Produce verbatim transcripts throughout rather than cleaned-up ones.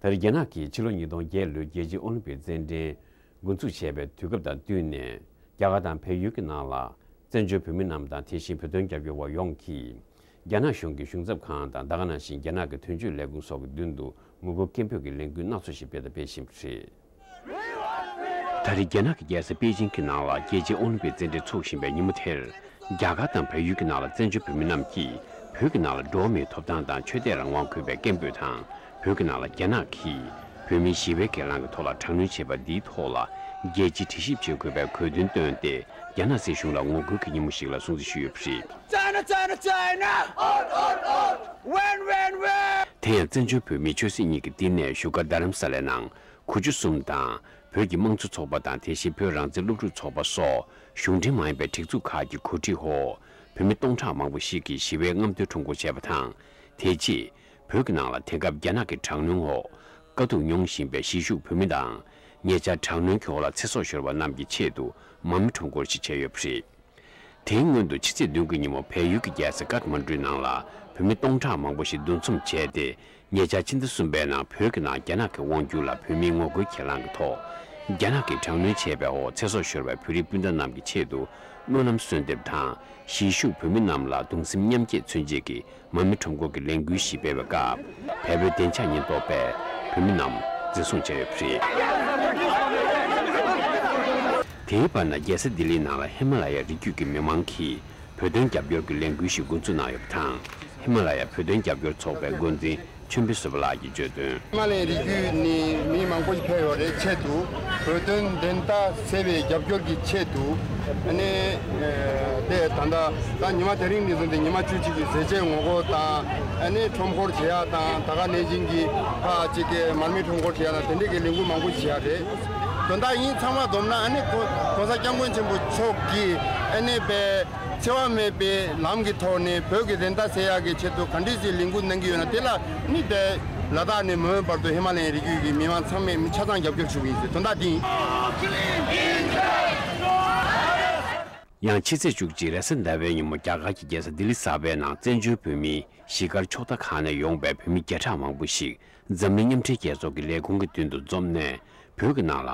ད་རེས་རྒྱ་ནག་གིས་ཕྱི་ལོ་ཉིས་སྟོང་བརྒྱད་ལོའི་རྒྱལ་སྤྱིའི་ཨོ་ལིམ་པིག་རྩེད་འགྲན་འགོ་འཛུགས་བྱས་པའི་དུས་སྐབས་དང་བསྟུན་ནས། རྒྱ་གར་དང་བལ་ཡུལ་གྱི་ནང་ལ་བཙན་བྱོལ་བོད་མི་རྣམས་དང་། དེ་བཞིན་བོད་དོན་རྒྱབ་སྐྱོར་བ་ཡོངས་ཀྱིས། རྒྱ་ནག་གཞུང་གི་གཞུང་ཚབ་ཁང་དང་། ད་ག་ནང་བཞིན་རྒྱ་ནག་གི་དོན་གཅོད་ལས་ཁུངས་སོགས་ཀྱི་མདུན་དུ་ངོ་རྒོལ་སྐད་འབོད་ཀྱི་ལས་འགུལ་སྣ་ཚོགས་ཤིག་སྤེལ་དང་སྤེལ་བཞིན་པ་རེད། ད་རེས་རྒྱ་ནག་གི་རྒྱལ་ས་པེ་ཅིང་གི་ནང་ལ་རྒྱལ་སྤྱིའི་ཨོ་ལིམ་པིག་རྩེད་འགྲན་འཚོགས་བཞིན་པའི་ཉིན་མོ་དེར། རྒྱ་གར་དང་བལ་ཡུལ་གྱི་ནང་ལ་བཙན་བྱོལ་བོད་མི་རྣམས་ཀྱིས་བོད་ཀྱི་ནང་ལ་འགྲོ་བ་མིའི་ཐོབ་ཐང་དང་ཆོས་དད་རང་དབང་དགོས་པའི་སྐད་འབོད་དང་། བོད་ཀྱི་ནང་ལ་རྒྱ་ནག་གིས་བོད་མིའི་ཞི་བའི་གྱེན་ལངས་ཀྱི་ཐོག་ལ་དྲག་གནོན་བྱས་པ་འདིའི་ཐོག་ལ་རྒྱལ་སྤྱིས་དྲི་ཞིབ་བྱེད་དགོས་པའི་དགོས་འདུན་བཏོན་ཏེ། རྒྱ་ནག་སྲིད་གཞུང་ལ་ངོ་རྒོལ་གྱི་ཉིན་མོ་ཞིག་ལ་སྲུང་བརྩི་ཞུས་ཡོད་པ་རེད། China, China, China! Out, out, out! Win, win, win! དེ་ཡང་བཙན་བྱོལ་བོད་མིའི་ཆོས་སྲིད་གཉིས་ཀྱི་བསྟི་གནས་བཞུགས་སྒར་རྡ་རམ་ས་ལའི་ནང་། གོ་ཆུ་གསུམ་དང་། བོད་ཀྱི་དམངས་གཙོ་ཚོགས་པ་དང་། དེ་བཞིན་བོད་རང་བཙན་སློབ་ཕྲུག་ཚོགས་པ་སོགས་གཞུང་འབྲེལ་མ་ཡིན་པའི་སྒྲིག་འཛུགས་ཁག་གི་གོ་སྒྲིག་འོག་བོད་མི་སྟོང་ཕྲག་མང་པོ་ཞིག་གིས་ཞི་བའི་རྔམ་སྟོན་ཁྲོམ་སྐོར་བྱས་པ་དང་། དེ་རྗེས་བོད་ཀྱི་ནང་ལ་དེང་སྐབས་རྒྱ་ནག་གི་དྲག་གནོན་འོག་དཀའ་སྡུག་མྱོང་བཞིན་པའི་གཞིས་བཞུགས་བོད་མི་དང་། ཉེ་ཆར་དྲག་གནོན་གྱི་འོག་ལ་ཚེ་སྲོག་ཤོར་བ་རྣམས་ཀྱི་ཆེད་དུ་མར་མེ་ཁྲོམ་སྐོར་ཞིག་བྱས་ཡོད་པ་རེད། དེའི་སྔོན་དུ་ཕྱི་ཚེས་བདུན་གྱི་ཉིན་མོ་བལ་ཡུལ་གྱི་རྒྱལ་ས་ཀཏ་མན་ཌུའི་ནང་ལ་བོད་མི་སྟོང་ཕྲག་མང་པོ་ཞིག་འདུ་འཛོམས་བྱས་ཏེ། ཉེ་ཆར་ཕྱི་ཟླ་གསུམ་པའི་ནང་བོད་ཀྱི་ནང་རྒྱ་ནག་གི་དབང་བསྒྱུར་ལ་བོད་མིའི་ངོ་རྒོལ་གྱེན་ལངས་ཀྱི་ཐོག་རྒྱ་ནག་གིས་དྲག་གནོན་བྱས་པའི་འོག་ཚེ་སྲོག་ཤོར་བའི་བོད་རིགས་སྤུན་ཟླ་རྣམས་ཀྱི་ཆེད་དུ་བློ་ནམ་གསོལ་འདེབས་དང་། གཞིས་བཞུགས་བོད་མི་རྣམས་ལ་གདུང་སེམས་མཉམ་སྐྱེད་མཚོན་ཆེད་ཀྱི་མར་མེ་ཁྲོམ་སྐོར་གྱི་ལས་འགུལ་ཞིག་སྤེལ་བའི་སྐབས། བལ་པོའི་བདེ་འཇགས་ཉེན་རྟོག་པས་བོད་མི་རྣམས་འཛིན་བཟུང་བྱས་ཡོད་པ་རེད། དེའི་བར་ན་རྒྱལ་ས་ལྡི་ལིའི་ནང་ལ་ཧི་མ་ལ་ཡའི་རི་རྒྱུད་ཀྱི་མི་མང་གིས་བོད་དོན་རྒྱབ་སྐྱོར་གྱི་ལས་འགུལ་ཞིག་འགོ་འཛུགས་གནང་ཡོད་པ་དང་། ཧི་མ་ལ་ཡ་བོད་དོན་རྒྱབ་སྐྱོར་ཚོགས་པའི་འགོ་འཛིན་ཆོས་འཕེལ་བཟོད་པ་ལགས་ཀྱིས་བརྗོད་དོན། ཧི་མ་ལ་ཡའི་རི་རྒྱུད་ནས་མི་མང་པོ་ཞིག་ཕེབས་ཡོད་རེད། ཆེད་དུ་བོད་དོན་བདེན་མཐའ་གསལ་བའི་རྒྱབ་སྐྱོར་གྱི་ཆེད་དུ། ཨ་ནི་དེ་ད་ལྟ་ད་ཉི་མ་དེ་རིང་ནས་བཟུང་སྟེ་ཉི་མ་བཅུ་གཅིག་གི་ཟས་བཅད་ངོ་རྒོལ་དང་། ཨ་ནི་ཁྲོམ་སྐོར་བྱེད་ཡག་དང་། ད་ག་ནང་བཞིན་གྱི་ཁག་ཅིག་གི་མར་མེ་ཁྲོམ་སྐོར་བྱེད་ཡག་དང་། དེ་འདྲའི་གི་ལས་འགུལ་མང་པོ་བྱེད་ཡག་རེད། དོན་དག་ཡིན་ཚང་མ་བསྡོམས་ན། ཨ་ནི་གོང་གོང་ས་སྐྱབས་མགོན་ཆེན་པོ་མཆོག་གིས་ཨ་ནི་པའི་འཚེ་བ་མེད་པའི་ལམ་གྱི་ཐོག་ནས་བོད་ཀྱི་བདེན་མཐའ་གསལ་ཡག་གི་ཆེད་དུ་ག་འདྲ་ཞིག་ལས་འགུལ་གནང་གི་ཡོད་ན། དེ་ལ་ནི་དེ་ལ་དྭགས་ནས་མོན་བར་དུ་ཧི་མ་ལ་ཡའི་རི་རྒྱུད་ཀྱི་མི་མང་ཚང་མས་མི་ཆ་ཚང་རྒྱབ་སྐྱོར་ཞུ་གི་ཡིན་ཟེར་དོན་དག་འདི་ཡིན། ཡང་ཕྱི་ཚེས་བཅུ་གཅིག་རེས་གཟའ་ཟླ་བའི་ཉིན་མོ་རྒྱ་གར་གྱི་རྒྱལ་ས་ལྡི་ལི་གསར་པའི་ནང་བཙན་བྱོལ་བོད་མིའི་གཞིས་སྒར་ཕྱོགས་མཐའ་ཁག་ནས་ཡོང་པའི་བོད་མི་བརྒྱ་ཕྲག་མང་པོ་ཞིག་འཛམ་གླིང་མཉམ་འབྲེལ་རྒྱལ་ཚོགས་ཀྱི་ལས་ཁུངས་ཀྱི་མདུན་དུ་འཛོམས་ནས། བོད་ཀྱི་ནང་ལ་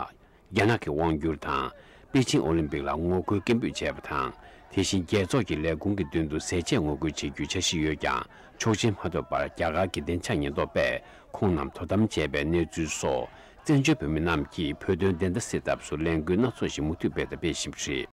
རྒྱ་ནག་གི་དབང་བསྒྱུར་དང་པེ་ཅིང་ཨོ་ལིམ་པིག་ལ་ངོ་རྒོལ་སྐད་འབོད་བྱས་པ་དང་། དེ་བཞིན་རྒྱལ་ཚོགས་ཀྱི་ལས་ཁུངས་ཀྱི་མདུན་དུ་ཟས་བཅད་ངོ་རྒོལ་བྱེད་རྒྱུའི་འཆར་གཞི་ཡོད་ཀྱང་། ཆོག་མཆན་མ་ཐོབ་པར་རྒྱ་གར་གྱི་བདེ་འཇགས་ཉེན་རྟོག་པས་ཁོང་རྣམས་དོ་དམ་བྱས་པའི་གནས་ཚུལ་སོགས། བཙན་བྱོལ་བོད་མི་རྣམས་ཀྱིས་བོད་དོན་བདེན་མཐའ་གསལ་ཐབས་སུ་ལས་འགུལ་སྣ་ཚོགས་ཤིག་མུ་མཐུད་སྤེལ་དང་སྤེལ་བཞིན་པ་རེད།